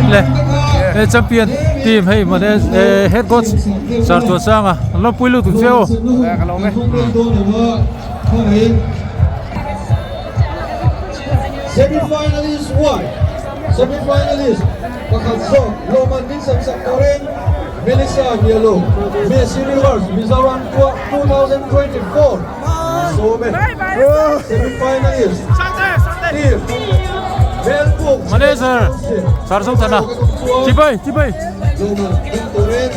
Le he champion team hei mane head coach Sir Chuansanga an lo pui lutuk che u. Ka lawm e. Semi-finalist 1 Semi-finalist pakhat zawk Lawman min sem sak turin Melissa Nialo Miss Universe Mizoram 2024 sawm e. Semi-finalist team Melbourne Manager Sir Zothana Chibai chibai. Lawman min turin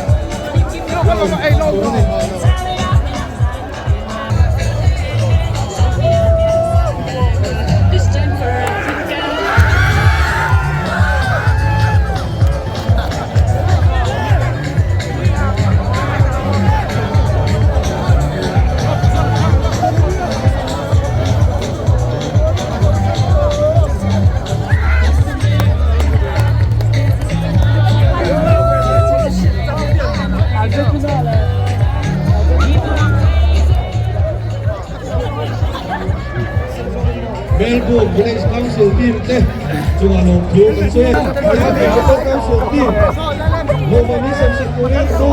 Melbourne Village Council team te chungah lawmthu kan sawi a. Melbourne Council team lawmawm sem sak turin tu.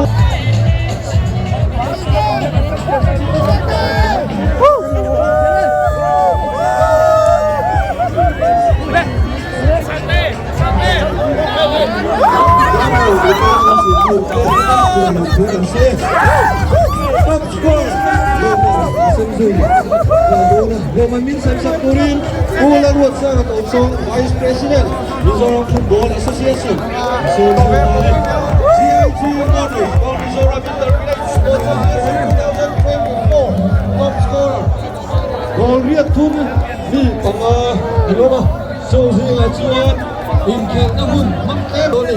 Vice President Mizoram Football Association GIG Motors for Mizoram Intervillage Sports Association 2024 Top Scorer Goal riat thum mi panga an awm a, chu zingah chuan inkhelhna hun hmang tlem dawn a ni.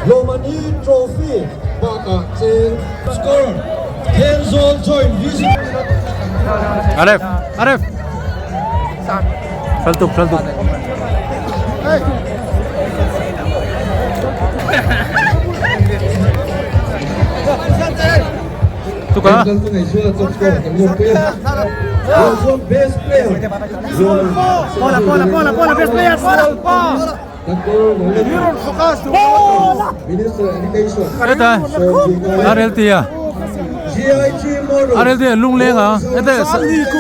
Lawmani Trophy bakah cheng scorer Thenzawl joint visit. Aref, Aref. Thal tuk, thal tuk. Tuka. Bola, bola, bola, bola, best player, bola. Heta RLT a RLT a lungleng a heta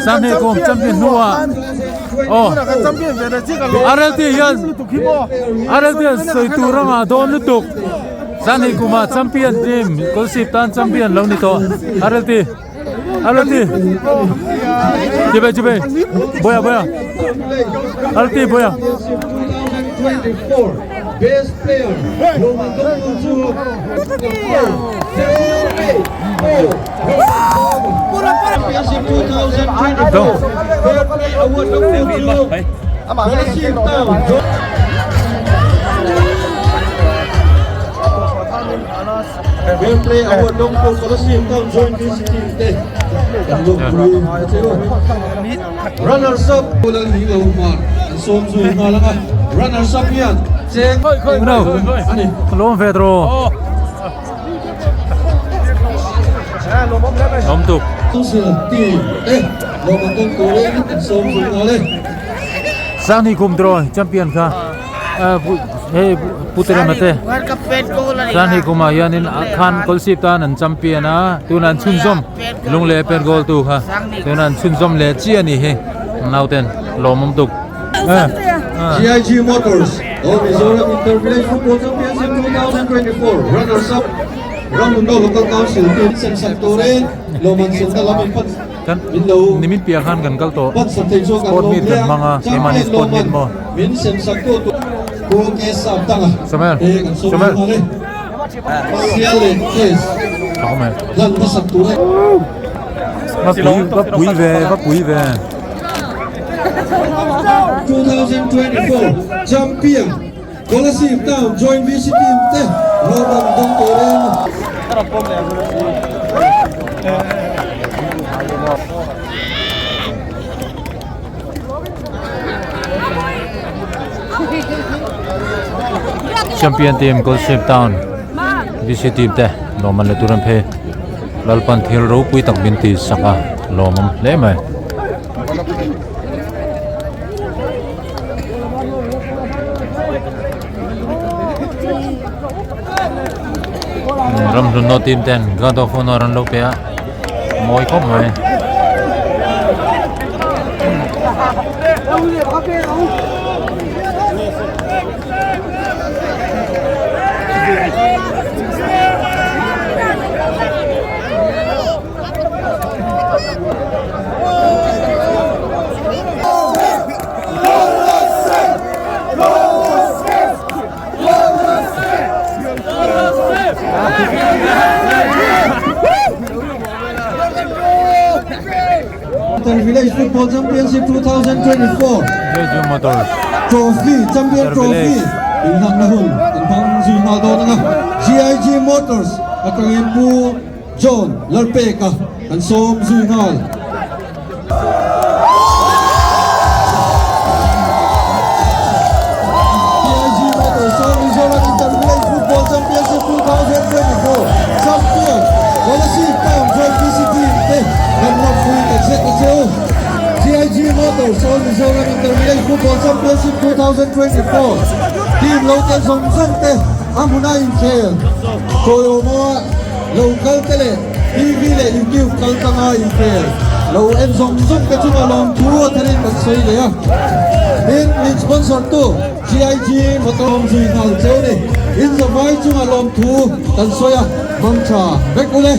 Sanghei kawm champion hnua aw RLT hian RLT hian sawi tur anga dawn lutuk Sanghei kuma champion team Kawlsip tan champion lo ni tawh RLT. Alati Chibai chibai Boya boya Alati boya 2024 Best player Roman Dongchu Championship 2024 Fair Play Award Dongchu Kolasib Town Fair Play Award dawngtu Kolasib Town Joint VC Team te kan lawmpui a che u. Runners up Lalhinglo Hmar an sawm zui nghal ang a, runners up hian cheng a ni. Lawm ve draw. Lawm tuk. Council team te lawm an dawng turin an sawm zui nghal e. Sanghnih kum draw champion kha. Hei Puterema te chuan hei kumah hianin khan Kawlsip tan an champion a tunah an chhunzawm lung leh pen goal tu kha tunah an chhunzawm leh chiah a nih hi nauten lawmawm tuk. GIG Motors of Mizoram Inter-Village Football Championship 2024 Runners-up Ramhmundo Local Council team sem sak turin lawmman sawmna lam in pan Kan nimin piah khan kan kal tawh sport meet kan hmang a keimahni sport meet maw Samuel Samuel Va pui va pui ve va pui ve 2024 Champion Kolasib Town Joint VC Team te lawmawm dawng turin Champion team Kolasib Town VC team te lawmman leh tur an phei Lalpan thil ropui tak min ti sak a lawmawm hle mai. Ramhlun no team ten guard of honor an lo pe a mawi khawp mai. Inter Village Football Championship 2024 Jeju Motors Trophy Champion Inter Trophy Village. inhlanna hun kan hmang zui nghal dawn anga GIG Motors atangin Pu John Lalpeka kan sawm zui nghal. TIG Motors chuan Mizoram Inter Village Football Championship 2024 champion Kolasib Town Joint PC Team te kan lawmpui tak zet a che u. TIG Motors chuan Mizoram Inter Village Football Championship 2024 team lo tel zawng zawng te a hmuna inkhel tawiawmaw lo kal te leh TV leh YouTube kal tanga inkhel lo en zawng zawng te chunga lawmthu a tharin kan sawi leh a. Tin, min sponsor tu GIG motor awm zui nghal cheu ni. In zavai chunga lawmthu kan sawi a, hmang tha vek ule.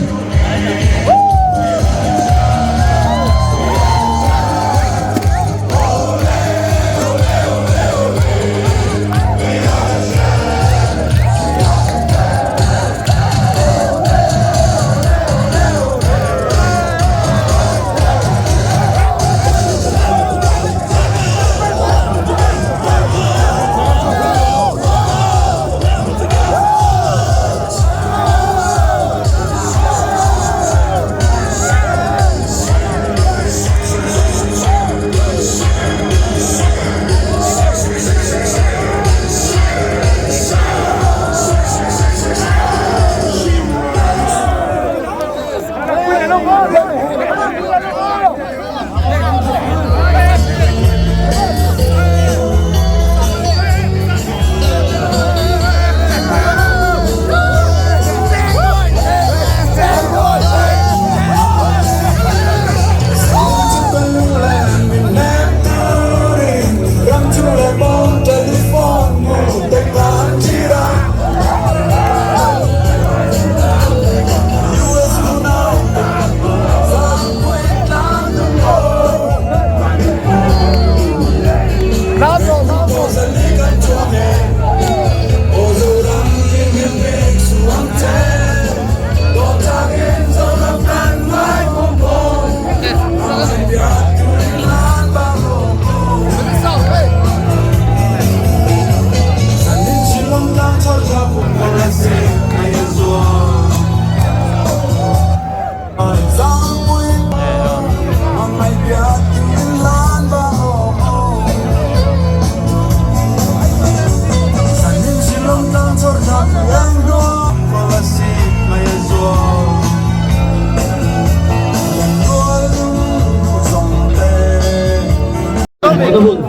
Hun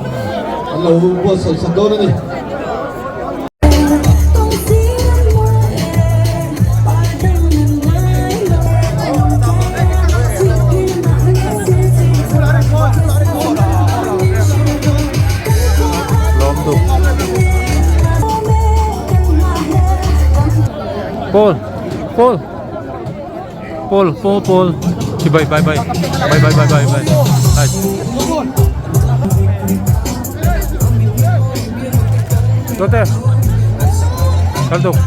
an lo buatsaih sak dawn a ni. Paul Paul Paul Paul Paul Bye bye bye bye bye bye bye bye bye Tote Kaltuk.